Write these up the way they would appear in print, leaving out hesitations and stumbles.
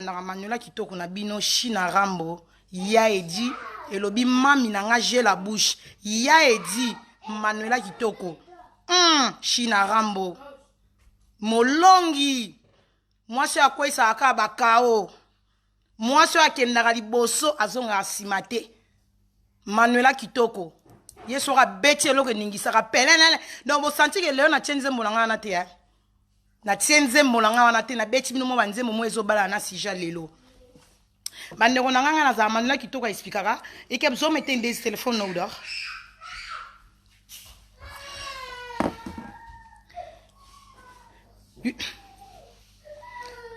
bolandaka Manuela kitoko na bino Shina Rambo ya edi elobi mami na nga j'ai la bouche ya edi Manuela kitoko Shina Rambo molongi mwasi oyo akweisaka kaka bakao mwasi oyo akendaka liboso azongaka nsima te Manuela kitoko ye soki abeti eloko eningisaka pelelele donc bosanti ke lelo natie nzembo na ngai wana te eh? Natie nzembo na ngai wana te, nabeti bino mwa banzembo moko ezobalana na sujet lelo. Bandeko na ngai, ngai nazala Manuela kitoko aexplikaka. Ik heb zo meteen deze telefoon nodig.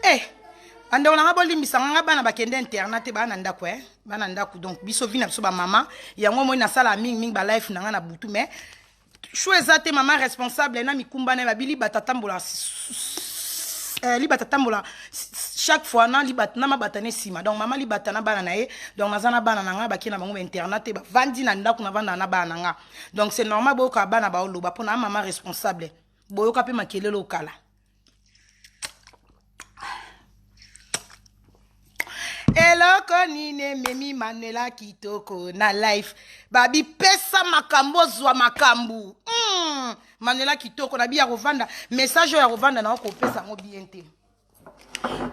Eh, bandeko na ngai bolimbisa ngai bana bakende internat te baa na ndako eh? Bana ndako donc biso vi na biso bamama yango moi nasala mingi mingi balife na ngai na butu mais choix eza te mama responsable na mikumba na ye babi libata tambola eh, libata tambola chaque fois na libata na mabata ne nsima donc mama libata na bana na ye donc naza na bana na nga bakie na bango bainternat te bavandi na ndako navandaka na bana na nga donc c'est normal boyoka bana baoloba mpo na mama responsable boyoka mpe makelele okala Eloko nini ememi Manuela kitoko na life babi pesa makambo ozwa makambo Manuela kitoko na bi ya kovanda message oyo ya kovanda na okopesa yango bien te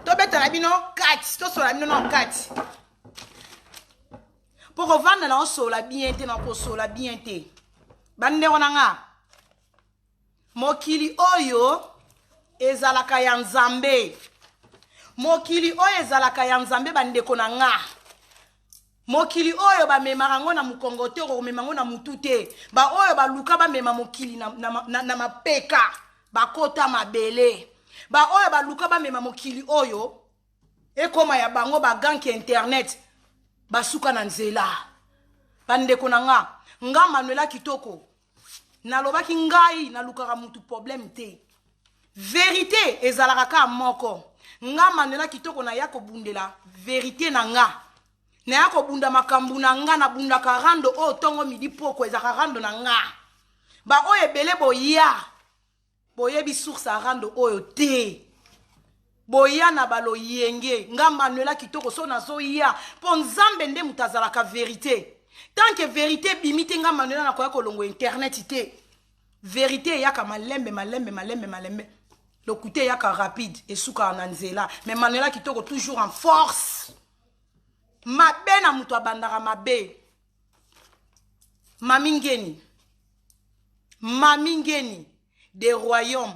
tobeta na bino kati tosola bino na kati mpo kovanda na osola bien te na kosola bien te bandeko na nga Mokili oyo ezalaka ya Nzambe. Mokili oyo ezalaka ya Nzambe bandeko na nga. Mokili oyo bamemaka yango na mokongo te, okomema yango na mutu te. Baoyo baluka bamema mokili na, na, na, na mapeka bakota mabele. Baoyo baluka bamema mokili oyo ekoma ya bango baganki internet basuka na nzela. Bandeko na nga, nga Manuela Kitoko Nalobaki ngai nalukaka mutu problème te. Verite ezalaka kaka moko. Nga Manuela kitoko naya kobundela verite na nga. Naya kobunda makambu na nga nabundaka rando oyo tongo midi pokwa ezalaka rando na nga. Ba oyo ebele boya Boyebi source ya rando oyo te. Boya na ba loyenge. Nga Manuela kitoko so nazoya po Nzambe nde moto azalaka verite. Tant que verite ebimi te nga Manuela nakoya kolongwa internet te. Verite eyaka malembe malembe malembe malembe. Lokuta eyaka rapide esukaka na nzela. Mais Manuela kitoko toujours en force. Mabe na moto abandaka mabe. Mami Ngeni. Mami Ngeni de royaume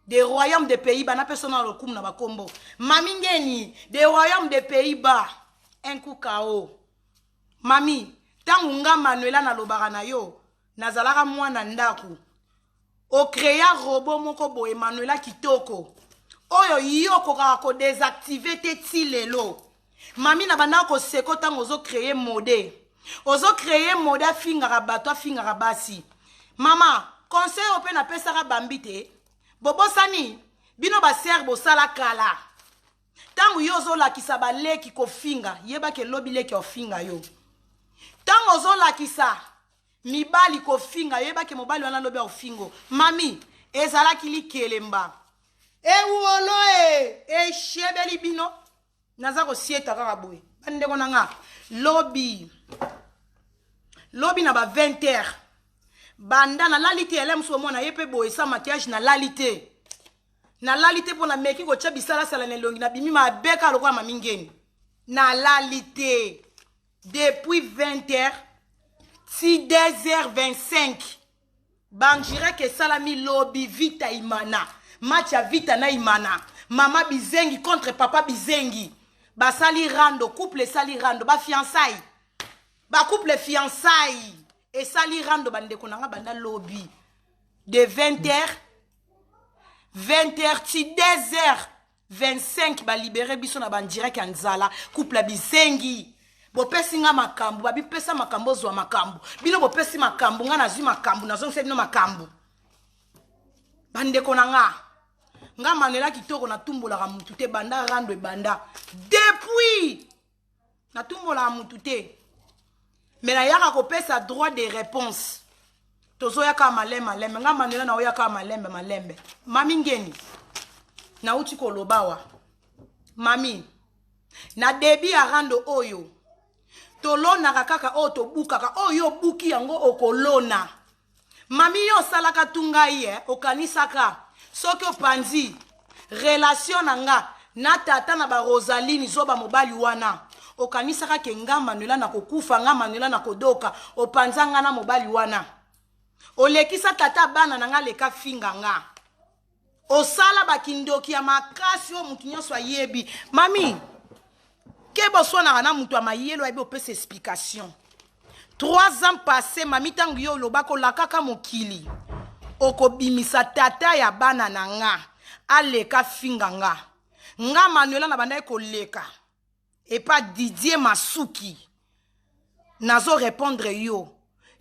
de royaume de Pays-Bas napesa na lokumu na bakombo. Mami Ngeni de royaume de Pays-Bas un coup KO. Mami, tangu nga Manuela nalobaka na yo, nazalaka mwana ndaku. O crea robot moko boye Manuela kitoko oyo yo okokaka ko desactiver te ti lelo. Mami na bandaka koseko ntango ozo créer mode. Ozo créer mode afingaka bato afingaka basi. Mama, conseil oyo mpe napesaka Bambi te. Bobosani bino ba sœur bosala kala. Ntango yo ozolakisa baleki kofinga, yeba ke lobi leki ofinga yo. Ntango ozolakisa mibali kofinga yo yebake mobali wana lobi akofingo mami ezalaki likelemba ewolo e eshebeli bino naza kosieta kaka boye bandeko na nga lobi lobi na ba 20 heures banda nalali te ele mosusu omona ye mpe boye sa maquillage nalali te nalali te mpo nameki kotya bisalasala na elongi nabimi mabe kaka lokola mami ngeni nalali te Depuis 20 heures ti 2h25 bandirek esalami lobi Vita Imana match ya Vita na Imana mama Bizengi contre papa Bizengi basali rando couple esali rando ba fiançailles ba couple fiançailles esali rando bandeko na nga banda lobi de 20 heures 20 heures ti 2 heures 25 ba libere biso na bandirek ya nzala couple ya bizengi bopesi nga makambo babi pesa makambo ozwa makambo bino bopesi makambo nga nazwi makambo nazongisa bino makambo bandeko na nga nga Manuela kitoko natumbolaka mutu te banda rando ebanda depuis natumbolaka mutu te me nayaka kopesa droit de réponse tozoyaka malembe malembe nga Manuela naoyaka malembe malembe mami ngeni nauti koloba wa mami. Na début ya rando oyo tolonaka kaka oyo tobukaka, oyo obuki yango okolona. Mami, yo osalaka tu ngai eh, okanisaka soki opanzi relation na nga na tata na barosaline zoba mobali wana, okanisaka ke nga Manuela na kokufa, nga Manuela na kodoka. Opanza nga na mobali wana, olekisa tata bana na nga, leka finga nga, osala bakindoki ya makasi oyo motu nyonso ayebi. Mami, ke boswanaka na moto ya mayelo, ayebi opesa explication. 3 ans passé, mami, ntango yo olobaka, olakaka mokili okobimisa tata ya bana na nga aleka finga nga. Nga Manuela na bandaki koleka epa Didier Masuki. Nazo répondre yo,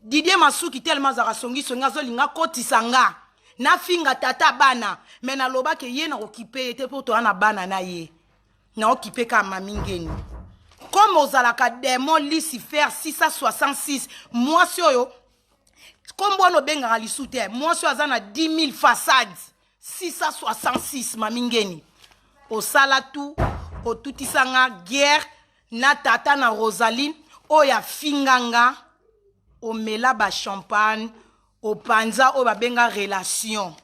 Didier Masuki tellement azalaka songisongi, azolinga akotisa nga nafinga tata bana, me nalobaki ye nakokipe ye te mpo toya na bana na ye, naokipe kaka Mami Ngeni. Comme ozalaka démon Lucifer 666, mwasi oyo nkombo wana obengaka lisu te, mwasi oyo aza na 10 000 façades 666. Mami Ngeni, osala tu otutisa nga guerre na tata na Rosaline oyo afinga nga, omela bachampagne, opanza oyo babenga relation.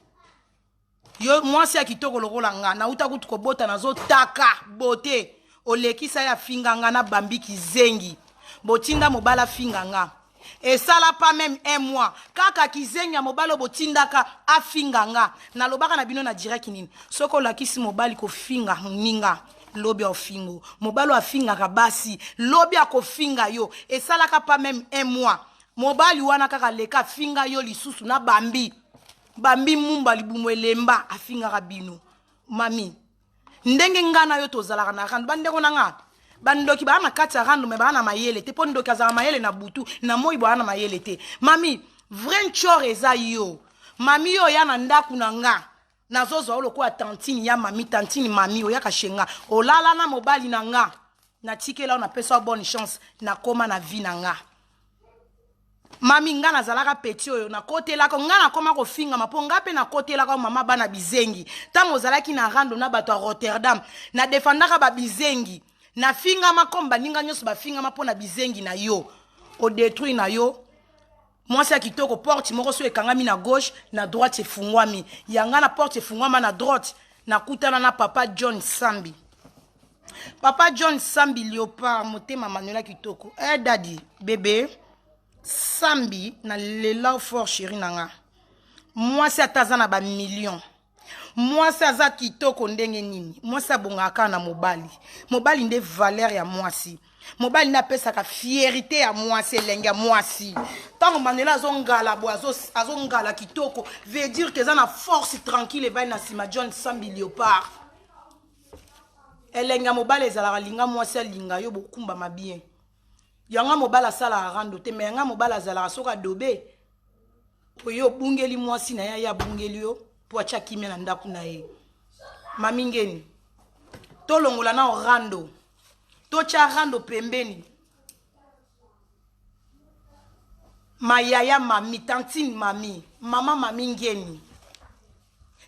Yo mwasi ya kitoko lokola nga, nauta kutu kobota, nazotaka bote, olekisa ye afinga nga na bambi kizengi. Botinda mobali afinga nga, esala pas même un mois, kaka kizengi ya mobali oyo botindaka afinga nga. Nalobaka na bino na direct nini? Soki olakisi mobali kofinga moninga, lobi aofingo. Mobali oyo afingaka basi, lobi akofinga yo. Esalaka pas même un mois, mobali wana kaka leka afinga yo lisusu na bambi bambi mumba libumu elemba, afingaka bino. Mami, ndenge nga na yo tozalaka na rando, bandeko na nga bandoki baa na kati ya rando, me baa na mayele te, mpo ndoki azalaka mayele na butu, na moi baa na mayele te. Mami, vrai ntshor eza yo. Mami, yo oya na ndako na nga, nazozwa yo lokola tantine ya mami, tantine mami, oyaka shenga, olala na mobali na nga, natikela yo, napesa yo bonne chance, nakóma na vie na nga. Mami, nga nazalaka petit oyo nakotelaka, nga nakóma kofingama mpo nga mpe nakotelaka mama bana bizengi. Ntango ozalaki na rando na bato ya Rotterdam, nadefandaka babizengi, nafingama comme baninga nyonso bafingama mpo na bizengi na yo. Odétruire na yo mwasi ya kitoko. Porte moko so ekangami na gauche, na droite efungwami. Yanga na porte efungwama na droite, nakutana na papa John Sambi. Papa John Sambi Léopard, motema Manuela kitoko, eh dadi bébé Sambi, na lela fort, chéri na nga. Mwasi ata aza na bamillion, mwasi aza kitoko ndenge nini, mwasi abongaka kaka na mobali. Mobali nde valeur ya mwasi, mobali nde apesaka fierté ya mwasi, elenge ya mwasi. Ntango Manuela azongala boye, azongala kitoko, veut dire ke eza na force tranquille evali na nsima. John Sambi Léopard, elenge ya mobali ezalaka linga mwasi alinga yo, bokumbama bien. Yango mobali asalaka rando te, me yanga mobali azalaka soki adobe oyo obungeli mwasi na ye, aye abungeli yo mpo atya kimia na ndako na ye. Mami Ngeni, tolongola na rando, totya rando pembeni. Mayaya mami, tantine mami, mama mami Ngeni,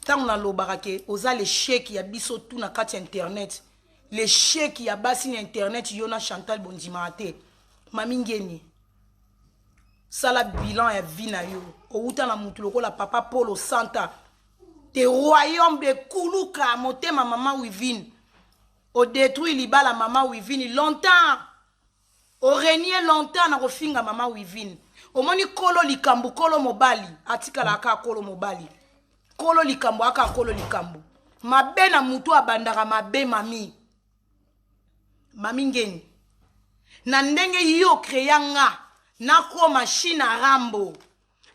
ntango nalobaka ke oza l'échec ya biso tu na kati ya internet, l'échec ya basi na internet, yo na Chantal bondimaka te. Mami Ngeni, sala bilan ya vie na yo. Owuta na mutu lokola papa Polo Santa te, royaume de kuluka, motema mama Wivine. Odétruire libala mama Wivine longtemps, orenie longtemps na kofinga mama Wivine. Omoni kolo likambo, kolo mobali atikalaka kaka kolo mobali, kolo likambo aka kolo likambo. Mabe na mutu abandaka mabe. Mami, mami Ngeni, na ndenge yo créa nga nakoma China Rambo,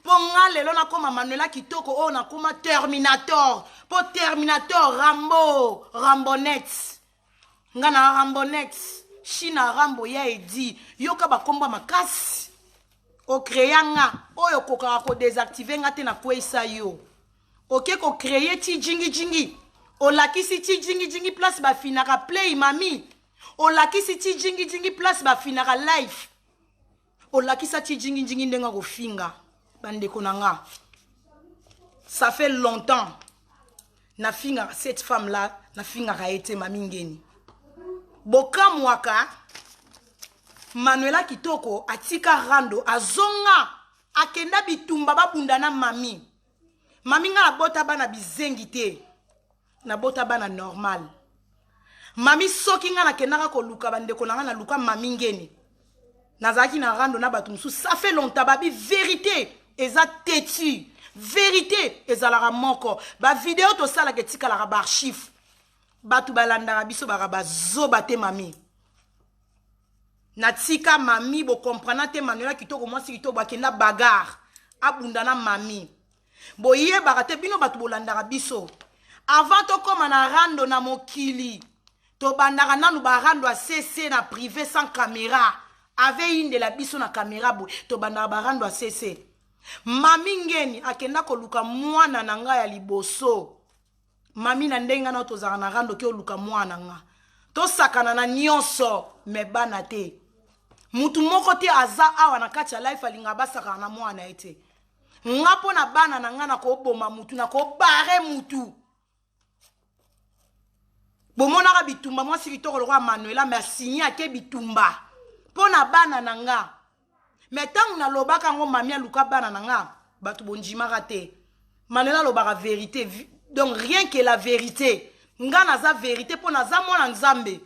mpo nga lelo nakoma Manuela kitoko oyo, nakoma Terminator, mpo Terminator Rambo, Rambonet, nga na Rambonet, China Rambo ya edi. Yoka bakomba makasi ocréa nga oyo, okokaka kodésactiver nga te. Nakweyisa yo, oke kocréer ti jingijingi, olakisi ti jingijingi place bafinaka play. Mami, olakisi ti jingijingi place bafinaka life, olakisa ti jingijingi ndenge akofinga bandeko na nga. Ça fait longtemps nafingaka cette femme là, nafingaka ye te. Mami Ngeni. Bokamwaka Manuela kitoko atika rando azonga akenda bitumba babunda na mami. Mami nga nabota bana bizengi te. Nabota bana normal. Mami soki nga nakendaka koluka bandeko na nga naluka mami ngeni. Nazalaki na rando na bato mosusu ça fait longtemps babi verite eza têtu. Verite ezalaka moko. Ba video tosalaka etikalaka ba archive. Bato balandaka biso baka bazoba te mami. Natika mami bo comprena te Manuela kitoko mwasi kitoko akenda bagarre abunda na mami. Boyebaka te bino bato bolandaka biso. Avant tokoma na rando na mokili tobandaka nanu ba rando ya CC na privé sans caméra. Ave yindela biso na caméra boye tobandaka ba rando ya CC. Mami ngeni akenda koluka mwana na ngai ya liboso. Mami na ndenge nga na tozalaka na rando ke oluka mwana nga. Tosakana na nyonso me bana te. Mutu moko te aza awa na kati ya life alingaka basakana na mwana ye te. Nga mpo na bana na nga nakoboma mutu, nakobare mutu. Bomonaka bitumba mwasi kitoko lokola Manuela me asigne ake bitumba mpo na bana na nga. Me ntango nalobaka yango mami aluka bana na nga bato bondimaka te. Manuela alobaka verite, donc rien que la verite. Nga naza verite mpo naza mwana Nzambe.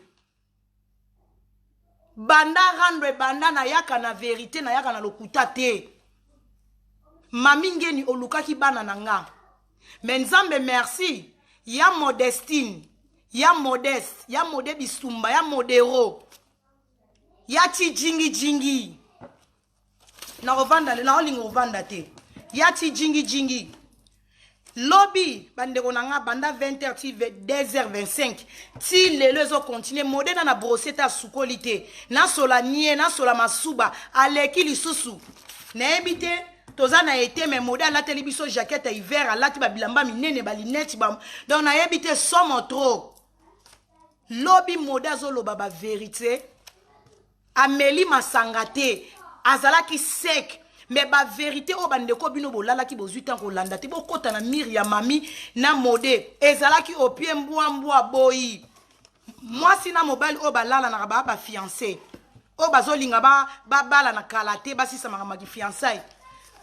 Banda rando ebanda nayaka na verite, nayaka na lokuta te. Mami ngeni olukaki bana na nga. Me Nzambe merci ya Modestine, ya Modeste, ya Mode Bisumba, ya Modero. Ya ti jingi jingi. Nakovanda le naolinga kovanda te. Ya ti jingi jingi. Lobi bandeko na nga banda 20h ti 2h25 ti lelo ezo continuer mode na na brosse te asukoli te nasola nie nasola masuba aleki lisusu nayebi te toza na ete me mode alateli biso jaquette ya hiver alati babilamba minene balinete ba... donc nayebi te somo trop. Lobi mode azoloba ba verite ameli masanga te azalaki sec mais ba verite oyo bandeko bino bolalaki bozwi ntango kolanda te bokota na mire ya mami na mode ezalaki opie mbwa mbwa boyi mwasi na mobali oyo balalanaka ba ba fiancé oyo bazolinga babalana ba kala te basisa makambo ya kifiançai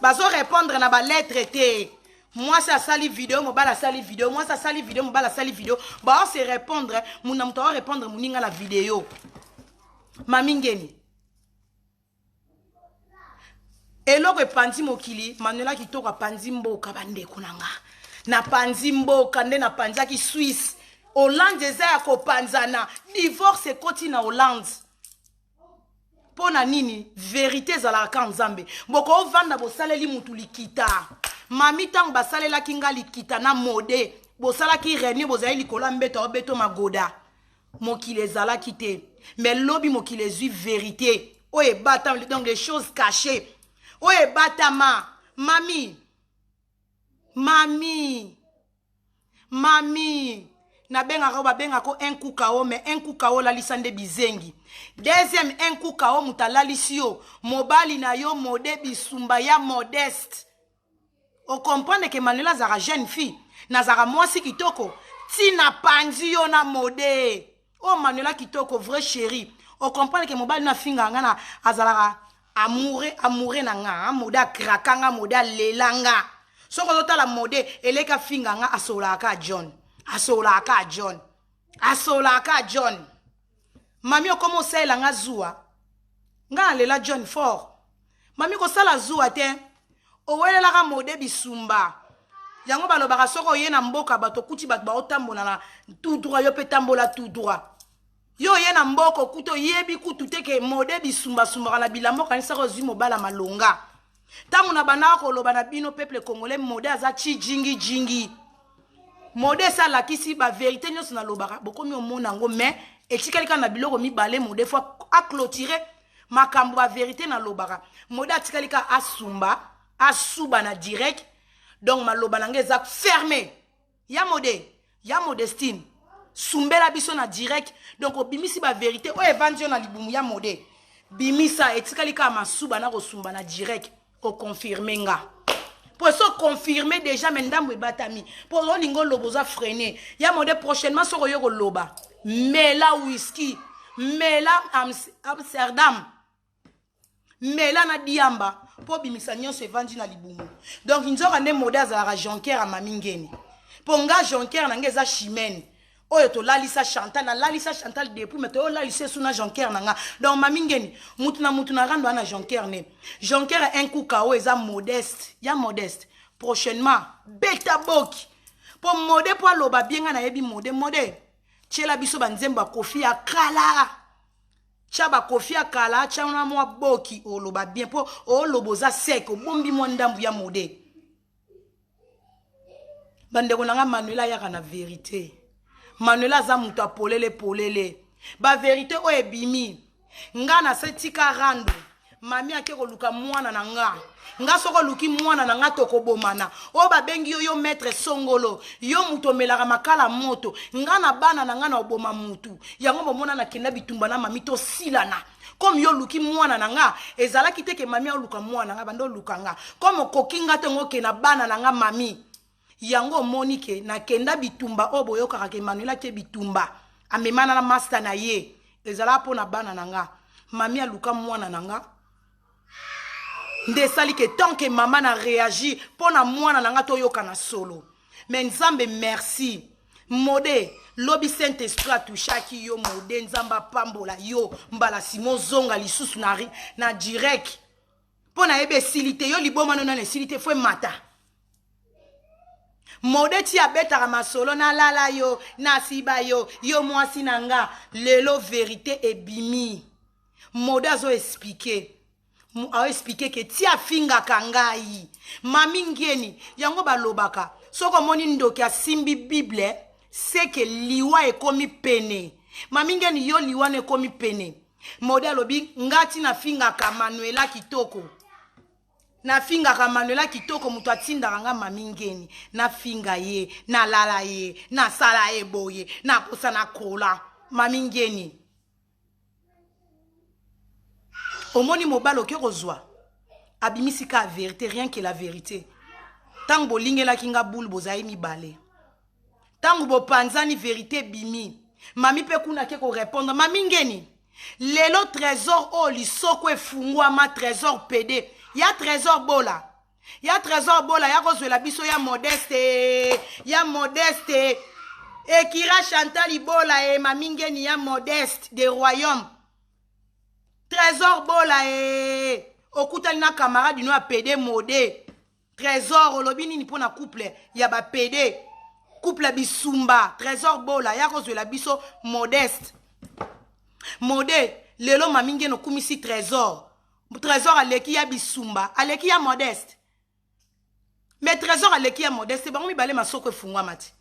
bazo répondre na ba lettre te. Mwasi asali video, mobali asali video, mwasi asali video, mobali asali video, ba se répondre, muna moto a répondre muninga na video. Mami ngeni. Eloko epanzi mokili, Manuela kitoko apanzi mboka bandeko na nga. Napanzi mboka nde napanzaki Suisse. Hollande eza ya kopanzana, divorce ekoti na Hollande. Mpo na nini verite ezalaka kaka Nzambe. Bokovanda bosaleli mutu likita. Mami ntango basalelaki nga likita na mode, bosalaki réunion bozali likolo ya mbeto aobeto magoda. Mokili ezalaki te. Mais lobi mokili ezwi verite. Oyo ebatama, donc les choses cachées. Oyo ebatama. Mami. Mami. Mami. Nabengaka oyo babengaka un coup KO, mais un coup KO lalisa nde bizengi. Deuxième un coup KO moto alalisi yo, mobali na yo mode bisumba ya modeste. O comprendre que Manuela azalaka jeune fille, nazalaka mwasi kitoko, tina panzi yo na mode. Oh Manuela kitoko vrai chérie. O comprendre que mobali na finga nga na azalaka amoureux amoureux na nga, mode akraka nga, mode alela nga. Soki ozotala mode eleki afinga nga asolaka John. Asolaka John. Asolaka John. Mami okoma osalela nga zuwa. Nga alela John fort. Mami kosala zuwa te. Owelelaka mode bisumba. Yango balobaka soki oye na mboka bato okuti bato baotambola na tout droit yo pe tambola tout droit. Yo oye na mboka okuti oyebi kutu te ke mode bisumbasumbaka na bilamba okanisaka ozwi mobala malonga. Ntango na bandaka koloba na bino peuple congolais mode aza chi jingi jingi. Mode esi alakisi ba verite nyonso nalobaka bokomi omona yango mais etikali kaka na biloko mibale mode fo a clôturer makambo ba verite nalobaka. Mode atikali kaka asumba asuba na direct donc maloba na ngai eza fermé. Ya mode ya modestine sumbela biso na direct donc obimisi ba verite oyo evandi yo na libumu ya mode bimisa etikali kaka masuba na kosumba na direct oconfirme nga po so confirme déjà mais ndambo ebatami po olinga oloba oza freine ya mode prochainement soko yo koloba mela whisky. Mela Amsterdam, mela na diamba mpo obimisa nyonso evandi na libumu. Donc nzoka nde Mode azalaka jonker ya Mami Ngeni. Mpo nga jonker na nga eza Chimene oyo tolalisa Chantal, nalalisa Chantal depuis, mais toyolalisa esu na jonker na nga. Donc Mami Ngeni, mutu na mutu na rando wana jonker ne jonker un coup kao eza Modeste ya Modeste. Prochainement beta boki mpo Mode mpo aloba bien. Nga nayebi Mode. Mode, tiela biso banzembo ya Kofi ya kala, tia bakofi ya kala, tia na mwa boki, oloba bien mpo oloba oza sec, obombi mwa ndambu ya Mode. Bandeko na nga, Manuel ayaka na vérité. Manuel aza moto apolele polele, bavérité oyo ebimi. Nga na se tika rando, mami ake koluka mwana na nga. Nga soki oluki mwana na nga, tokobomana. Oyo babengi yo, yo maître songolo, yo moto omelaka makala moto. Nga na bana na nga na oboma mutu yango. Bomona nakenda bitumba na mami, tosilana. Comme yo oluki mwana na nga, ezalaki te ke mami aoluka mwana na nga, bando oluka nga. Comme okoki nga te, ngo oke na bana na nga mami. Yango omoni ke nakenda bitumba oyo boyokaka ke Manuel ake bitumba, amemana na master na ye, ezalaka mpo na bana na nga. Mami aluka mwana na nga nde esali ke tant ke mama na réagir mpo na mwana na nga, toyoka na solo. Mais Nzambe merci, Mode, lobi Saint Esprit atushaki yo. Mode, Nzambe apambola yo. Mbala nsima ozonga lisusu na direct mpo nayebi esili te. Yo liboma no nano esili te, fo emata. Mode ti abetaka masolo, nalala yo, nasiba yo, yo mwasi na nga. Lelo vérité ebimi. Mode azo expliquer, aoexpliquer ke ti afingaka ngai Mami Ngeni. Yango balobaka, soki omoni ndoki asimbi Bible, seke liwa ekomi pene. Mami Ngeni, yo liwa no ekomi pene. Mode alobi nga ti nafingaka Manuela Kitoko, nafingaka Manuela Kitoko, moto atindaka nga Mami Ngeni nafinga ye, nalala ye, nasala ye boye, naposa nakola. Mami Ngeni, omoni mobali oke kozwa, abimisi ka vérité, rien que la vérité. Ntango bolingelaki nga bule, bozali mibale. Ntango bopanzani, vérité ebimi. Mami mpe kuna ake korépondre Mami Ngeni. Lelo Trésor oyo lisoko efungwama, Trésor pede ya Trésor Bola, ya Trésor Bola ya kozwela biso ya Modeste, ya Modeste ekira Chantal Ibola e Mami Ngeni ya Modeste de royaume. Trésor Bola e okutani na camarade no ya pede Mode. Trésor, olobi nini mpo na couple ya bapede, couple ya bisumba? Trésor Bola ya kozwela biso Modeste. Mode, lelo Mami Ngeni okumisi Trésor. Trésor aleki ya bisumba, aleki ya Modeste. Mais Trésor aleki ya Modeste, bango mibale masoko efungwama ti.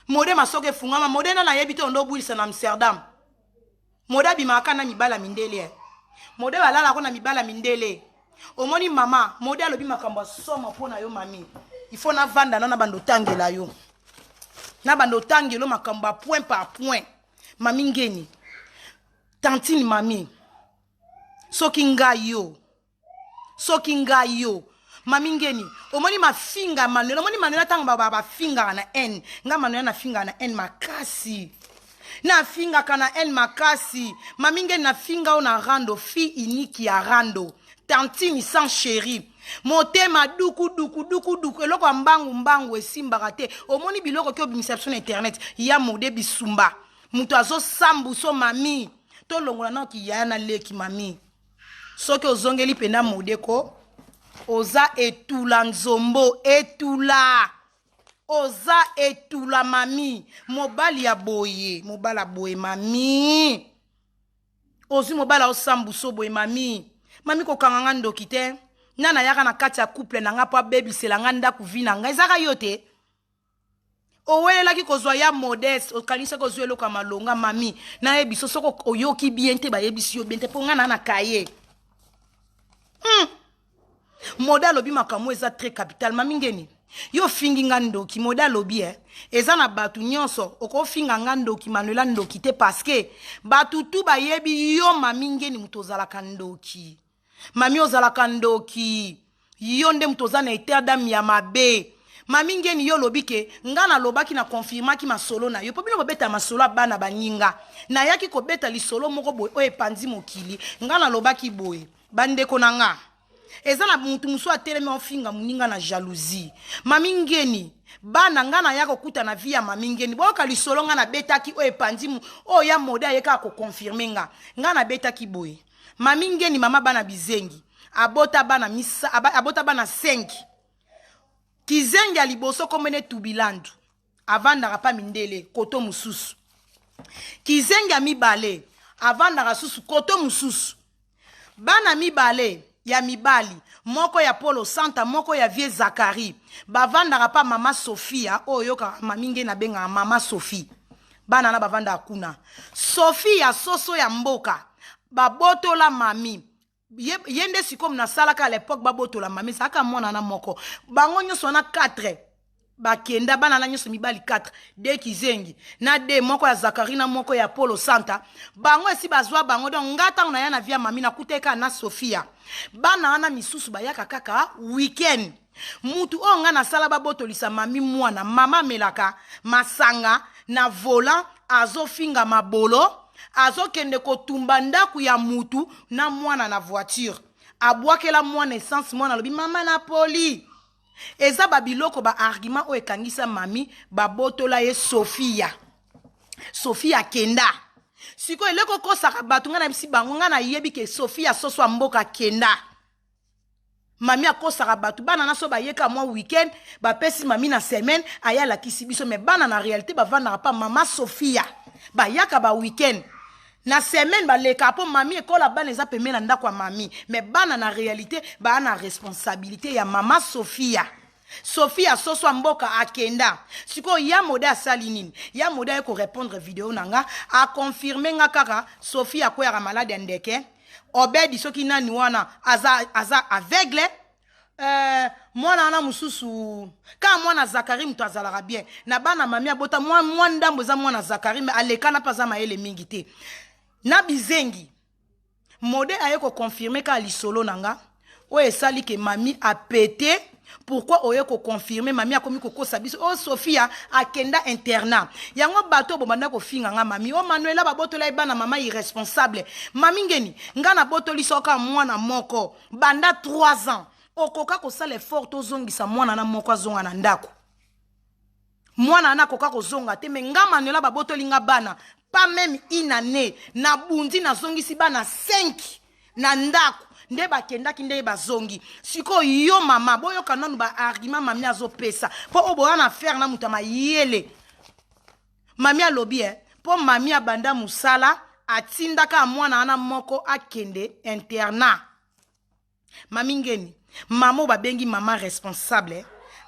Mode masoko efungwama. Mode nana ayebi te, ondo obwilisa na Amsterdam. Mode abimaka na mibala mindele. Mode balalako na mibala mindele. Omoni mama Mode alobi makambo ya somo mpo na yo mami. Il faut navanda na bando otangela yo, na bando otangela makambo ya point par point. Mami Ngeni, tantine mami, soki ngai yo, soki ngai yo, Mami Ngeni, omoni mafinga Manuel, omoni Manuel ntango bafingaka na haine. Nga Manuel nafingaka na haine makasi, nafingaka na haine makasi. Mami Ngeni, nafinga oyo na rando, fille unique ya rando, tantine sans chéri, motema duku duku duku duku, eloko ya mbangu mbangu esimbaka te. Omoni biloko ki obimisa biso na internet ya Mode Bisumba, moto azosambuso. Mami, tolongola nao kiyaya na leki. Mami, soki ozongeli mpena Mode ko, oza etula nzombo, etula, oza etula. Mami, mobali ya boye, mobali ya boye, mami, ozwi mobali aosambuso boye. Mami, mami, kokanga nga ndoki te. Nga nayaka na kati ya couple na nga mpo abebisela nga ndako, vie na nga ezaka yo te. Owelelaki kozwa ya Modeste, okanisaki ozwa eloko ya malonga. Mami, nayebi so soki oyoki bien te, bayebisi yo bien te, mpo nga na kaye. Mode alobi makambo eza très capital. Mami Ngeni, yo ofingi nga ndoki. Mode alobi eza na bato nyonso okofinga nga ndoki, Manuela ndoki te, parce que bato tu bayebi yo. Mami Ngeni, moto ozalaka ndoki. Mami, ozalaka ndoki. Yo nde moto oza na état d'âme ya mabe. Mami Ngeni, yo olobi ke nga nalobaki na confirmaki masolo na yo mpo bino bobeta masolo ya bana baninga. Nayaki kobeta lisolo moko boye oyo epanzi mokili. Nga nalobaki boye, bandeko na nga, eza na mutu mosusu atelemi ofinga moninga na jalousie. Mami Ngeni, bana nga naya kokuta na vie ya Mami Ngeni. Boyoka lisolo nga nabetaki oyo epanzi, oyo ya mode aye kaka koconfirme nga. Nga nabetaki boye, Mami Ngeni, mama bana bizengi, abota bana misa, abota bana 5. Kizengi ya liboso kombo ne Tubilandu, avandaka pa mindele koto mosusu. Kizengi ya mibale avandaka susu koto mosusu. Bana mibale ya mibali, moko ya Polo Santa, moko ya vie Zakari, bavandaka pa mama Sofia oyo oyokaka Mami Ngeni abengaka mama Sophie. Bana na bavandaka kuna. Sophie ya soso ya mboka babotola mami ye, ye nde sikoyo nasalaka à l'époque babotola mami, ezalaka mwana na moko, bango nyonso wana 4 bakenda, bana na nyonso mibali 4, de kizengi na de moko ya Zakari na moko ya Polo Santa, bango esi bazwa bango. Donc nga ntango naya na via mami, nakuta kaka na Sofia. Bana wana misusu bayaka kaka weekend. Mutu oyo nga nasala babotolisa mami mwana, mama amelaka masanga na volant, azofinga mabolo, azokende kotumba ndako ya mutu na mwana na voiture, abwakela mwana essence, mwana alobi mama na poli. Eza babiloko baargument oyo ekangisa mami, babotola ye Sofia. Sofia akenda. Sikoyo eloko okosaka bato, ngai nayebisi bango, ngai nayebi ke Sofia soso ya mboka akenda. Mami akosaka bato, bana na so bayeka mwa weekend, bapesi mami na semaine, aye alakisi biso. Mais bana na réalité bavandaka pa mama Sofia, bayaka ba weekend na semaine, baleka mpo mami ekola bana eza pembeni na ndako ya mami. Mais bana na réalité baa na responsabilité ya mama Sofia. Sofia soso ya mboka akenda. Sikoyo ya mode asali nini? Ya mode aye korépondre video na nga, aconfirme nga kaka Sofia akweyaka malade ya ndeke, Obedi soki nani wana aza, aza aveugle. Mwana wana mosusu kaka mwana Zakari moto azalaka bien na bana mami abota, mwa, mwa ndambo eza mwana Zakari, mais alekana mpe aza mayele mingi te na bizengi. Mode aye koconfirme kaka lisolo na nga oyo esali ke mami apete. Pourquoi oye koconfirme? Mami akomi kokosa biso oyo Sofia akenda internat. Yango bato bobanda kofinga nga mami o Manuela babotola ye bana, mama irresponsable. Mami Ngeni, nga nabotoli soka mwana moko banda 3 ans, okoka kosala effort tozongisa mwana na moko azonga na ndako. Mwana wana akoka kozonga te. Mais nga Manuela babotoli nga bana pas même une année, nabundi, nazongisi bana 5 na ndako nde bakendaki, ndenge bazongi. Sikoyo yo mama, boyoka nanu baargument mami azopesa mpo oyo boya na affaire na moto ya mayele. Mami alobi mpo mami abanda mosala, atindaka mwana wana moko akende internat. Mami Ngeni, mama oyo babengi mama responsable,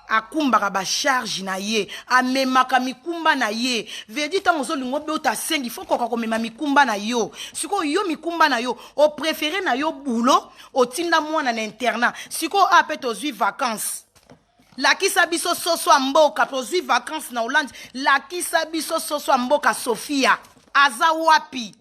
akumbaka bacharge na ye, amemaka mikumba na ye. Vedi ntango ozolinga obota sengi, fo koka komema mikumba na yo. Sikoyo yo mikumba na yo opréféré na yo bulo, otinda mwana na internat. Sikoyo a mpe tozwi vacance, lakisa biso soso ya mboka. Tozwi vacance na Hollande, lakisa biso soso ya mboka Sofia aza wapi?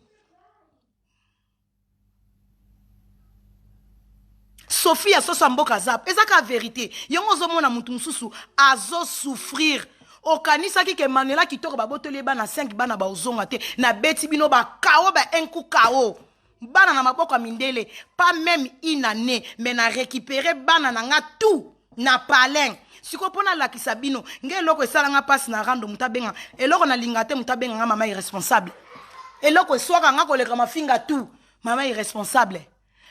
Sofia soso ya mboka aza, eza kaka vérité. Yango ozomona motu mosusu azosouffrir. Okanisaki ke Manuela Kitoko babotoli ye bana 5, bana baozonga te. Nabeti bino bakao ba un coup kao, bana na maboko ya mindele pas même une année, mais na récupéré bana na nga tout na palin. Sikoyo mpo nalakisa bino nge eloko esalanga mpasi na rando, moto abenga eloko nalinga te, moto abenga nga mama irresponsable. Eloko eswaka nga koleka mafinga tout, mama irresponsable.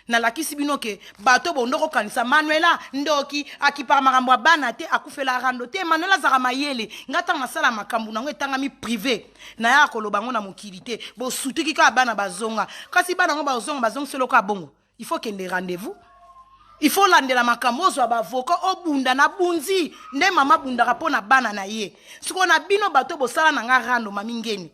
Nalakisi bino ke bato bondo kokanisa Manuela ndoki, akipaka makambo ya bana te, akufela rando te. Manuela azalaka mayele. Nga ntango nasala makambo nango etangami privé, nayaka koloba yango na mokili te. Bosutuki kaka bana bazonga, kasi bana yango bazonga, bazongisi eloko ya bongo. Il faut kende rendez-vous, il faut landela makambo, ozwa baavocat, obunda na bunzi nde mama abundaka mpo na bana na ye. Sikoyo na bino bato bosala na nga rando, mami Ngeni,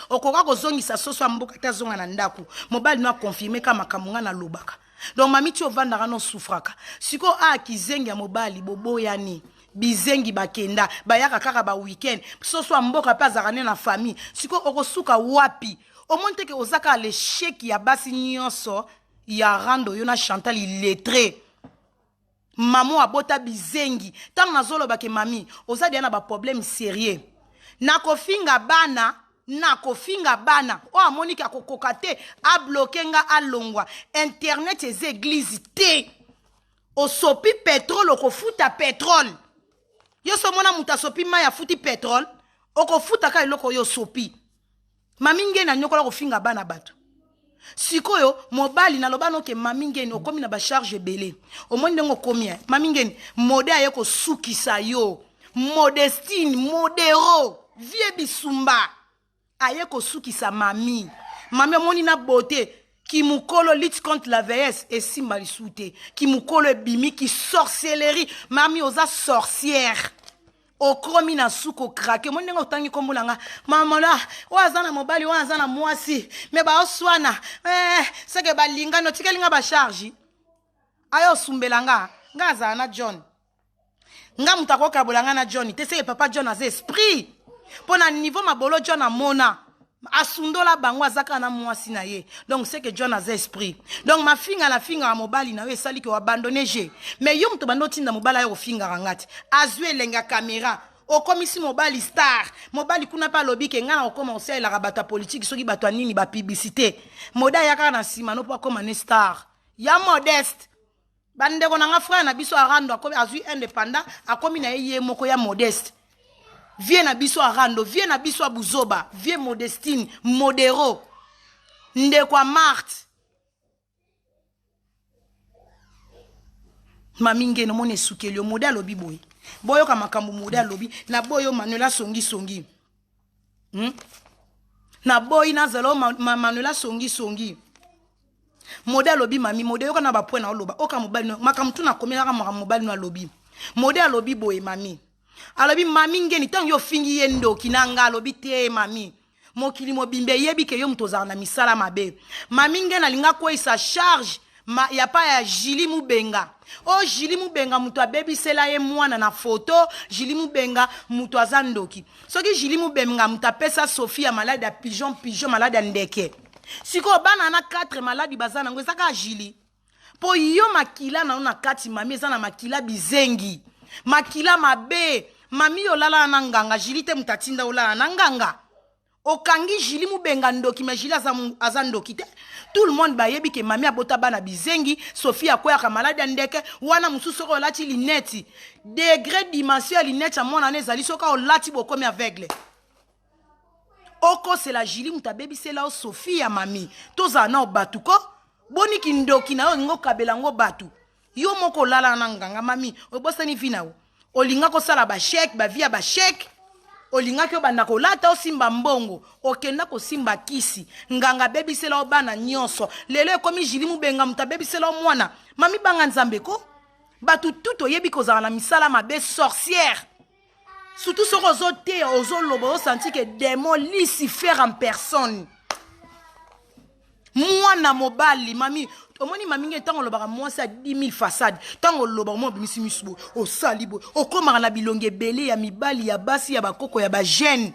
okoka kozongisa soso ya mboka te azonga na ndako? Mobali no aconfirme ka makambo nga nalobaka. Donc mami, ti ovandaka no osufraka. Sikoyo a kizengi ya mobali boboyani, bizengi bakenda, bayaka kaka ba weekend. Soso ya mboka mpe azalaka nde na famille. Sikoyo okosuka wapi? Omoni teke oza kaka l'échec ya basi nyonso ya rando, yo na Chantal illettré. Mama abota bizengi. Ntango nazoloba ke mami oza deya na baproblème sérieux, nakofinga bana, nakofinga bana oyo amoniki akokoka te, abloke nga, alongwa. Internet eza église te. Osopi pétrole, okofuta pétrole. Yo so omona moto asopi mai afuti pétrole, okofutaka eloko oyo osopi. Mami Ngeni anyokola kofinga bana bato. Sikoyo mobali naloba noke mami Ngeni okomi na bacharge ebele, omoni ndenge okomi. Mami Ngeni mode aye kosukisa yo. Modestine Modero vie bisumba aye kosukisa mami. Mami omoni na beauté kimukolo, lutte contre la vieillesse esimba lisusu te. Kimukolo ebimi, kisorcellerie. Mami oza sorcière, okomi na suka, okrake. Omoni ndenge otangi nkombo na nga, mamola oyo aza na mobali, oyo aza na mwasi, me baoswana eh, seke balingani. Otikeli nga bacharge ayo osumbela nga. Nga azala na John, nga moto akokabola nga na John te. Seke papa John aza esprit mpo na niveau mabolo. John amona asundola bango, aza kaka na mwasi na ye. Donc c'est que John aza esprit. Donc mafinga na fingaka mobali na yo esali ke oabandonne je. Mais yo moto banda otinda mobali ayo kofingaka nga te, azwi elenge ya caméra, okomisi mobali star. Mobali kuna mpe alobi ke ngai na kokóma kosalelaka bato ya politike, soki bato ya nini, bapublicité. Mode aya kaka na nsima no mpo akóma ne star ya Modeste. Bandeko na nga, frère na biso Arando akomi, azwi indépendant, akomi na ye ye moko ya Modeste. Vie na biso Arando, vie na biso ya buzoba, vie Modestine Modero, ndeko ya Marte. Mami Ngeni, omoni esukeli yo. Mode alobi boye, boyoka makambo mode alobi. Naboyi Manuela songisongi, Naboyi nazala o ma, Manuela songisongi. Mode alobi, mami mode, yoka na bapoint na oloba. Oka mobali no makambo tu nakomelaka makambo mobali no alobi. Mode alobi boye, mami alobi, mami Ngeni, ntango yo ofingi ye ndoki na nga, alobi te mami, mokili mobimba eyebi ke yo moto ozala na misala mabe. Mami Ngeni alingi akweyisa charge ma, ya pa ya Jili Mubenga. O Jili Mubenga moto abebisela ye mwana na foto. Jili Mubenga moto aza ndoki. Soki Jili Mubenga moto apesa Sophie ya maladi ya pigeon, pigeon, maladi ya ndeke, sikoyo bana na 4 maladi baza nango eza kaka Jili. Mpo yo makila na yo na kati, mami, eza na makila bizengi, makila mabe. Mami, yo olala na nganga Jili te, moto atinda olala na nganga. Okangi Jili Mubenga ndoki, mais Jili aza, aza ndoki te. Tout le monde bayebi ke mami abota bana bizengi. Sophie akweyaka maladi ya ndeke wana. Mosusu soki olati lineti, degré dimension ya lineti ya mwana wana ezali, soki olati bokomi aveugle. Okosela Jili moto abebisela yo Sophie ya mami. Tozala nao bato ko boni kindoki na yo olingi okabela yango bato. Yo moko olala na nganga, mami, obosani vi na yo. Olinga kosala bachèque, bavi ya bachèque, olingaki obanda kolata, osimba mbongo, okenda kosimba kisi, nganga abebisela yo bana nyonso. Lelo ekomi Jili Mubenga moto abebisela yo mwana. Mami, banga Nzambe ko. Bato tu toyebi kozala na misala mabe, sorcière. Surtout soki ozoteya, ozoloba, osanti ke démon Lucifer en personne. Mwana mobali, mami, omoni mami nge, ntango olobaka mwasi ya 10 000 façade, ntango olobaka omoi obimisi misu boye, osali boye, okomaka na bilongi ebele ya mibali, ya basi, ya bakoko, ya bajeune.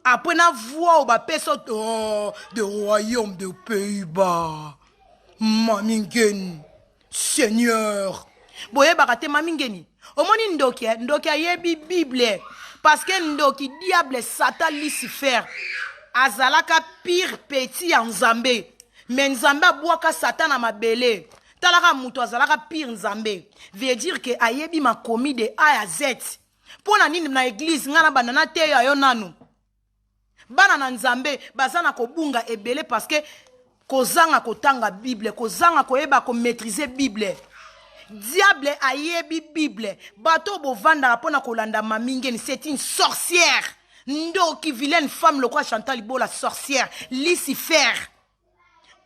Après na voix oyo bapesa, oh, de royaume de Pays-Bas, mami Ngeni, seigneur, boyebaka te. Mami Ngeni, omoni ndoki, eh? Ndoki ayebi Bible, parce que ndoki, diable, Satan, Lucifer azalaka pire petit ya Nzambe, me Nzambe abwaka Satan na mabele. Talaka moto azalaka pire Nzambe, veut dire ke ayebi makomi de A ya Z. Mpo na nini na église ngai na banda nateya yo nanu? Bana na Nzambe baza na kobunga ebele parce que kozanga kotanga Bible, kozanga koyeba komaîtrise Bible. Diable ayebi Bible. Bato oyo bovandaka mpona kolanda mami Ngeni, c'est une sorcière, ndoki, vilaine femme lokola Chantal Ibola, sorcière, Lucifer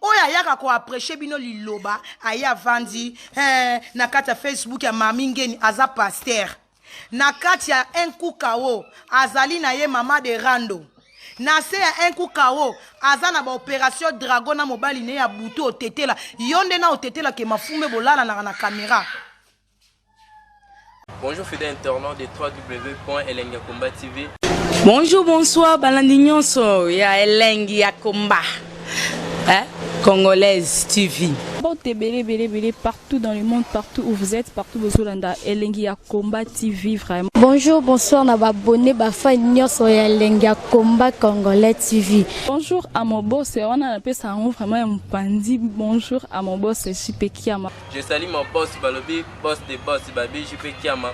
oyo ayaka koapreche bino liloba. Aye avandi eh, na kati ya Facebook ya mami Ngeni, aza pasteur na kati ya Nkukao, azali na ye mama de rando na se ya Nkukao, aza na baopération dragon na mobali ne ya butu. Otetela yo nde na otetela ke mafume bolalanaka na caméra. Bonjour fidèles internautes de www.elengiyakomba TV. Bonjour, bonsoir, balandi nyonso ya Elengi ya Komba. Hein? Congolaise TV. Mbote ebele ebele ebele partout dans le monde, partout où vous êtes, partout bozolanda Elengi ya Combat TV vraiment. Bonjour, bonsoir na ba abonné ba fan nyonso ya Elengi ya Combat Congolais TV. Bonjour à mon boss, wana napesa yango vraiment ya mopanzi. Bonjour à mon boss JP Kiama. Je salue mon boss balobi, boss de boss babi JP Kiama.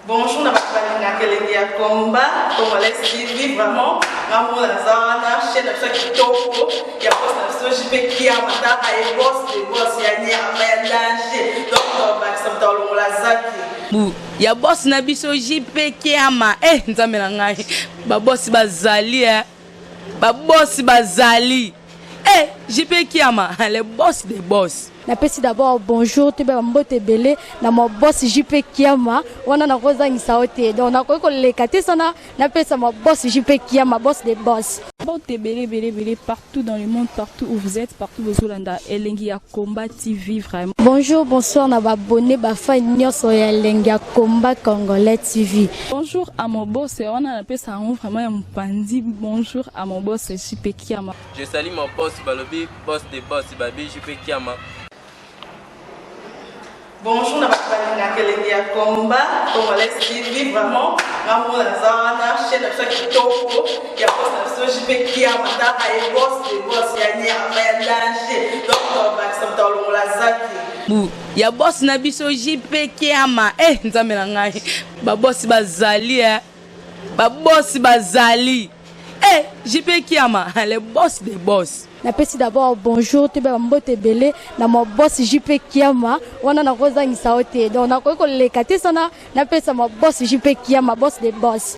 Bonjour na bato balingaka Elengi ya Combat Congolais TV. Vraiment, ngambo naza wana, chaîne na biso ya kitoko ya boss na biso JP Kiama, taka ye boss de boss ya nyama ya danger. Donc tobakisa moto alongola zaki Bu ya boss na biso JP Kiama. Eh, Nzambe na ngai, babosi bazali, eh. Babosi bazali, eh, JP Kiama, le boss des boss. Napesi d'abord bonjour, toyeba mbote ebele na ma boss JP Kiama. Wana nakozangisa yo te, donc nakoki koleka te sana napesa ma boss JP Kiama, boss de boss. Mbote ebele ebele ebele partout dans le monde, partout où vous êtes, partout bozolanda Elengi ya Combat TV vraiment. Bonjour, bonsoir na ba abonné ba fan nyonso ya Elengi ya Combat Congolais TV. Bonjour à mon boss, wana napesa yango vraiment ya mopanzi. Bonjour à mon boss JP Kiama. Je salue mon boss balobi, boss de boss babi JP Kiama. Bonjour na bato balingaka Elengi ya Combat Congolais TV. Vraiment, ngambo naza wana, chaîne na biso ya kitoko ya boss na biso JP Kiama, taka ye boss de boss ya nyama ya danger. Donc tobakisa moto alongola zaki Bu ya boss na biso JP Kiama. Eh, Nzambe na ngai, babosi bazali, eh. Babosi bazali, eh, JP Kiama, le boss des boss. Napesi d'abord bonjour, toyeba mbote ebele na ma boss JP Kiama. Wana nakozangisa yo te, donc nakoki koleka te sana napesa ma boss JP Kiama, boss de boss.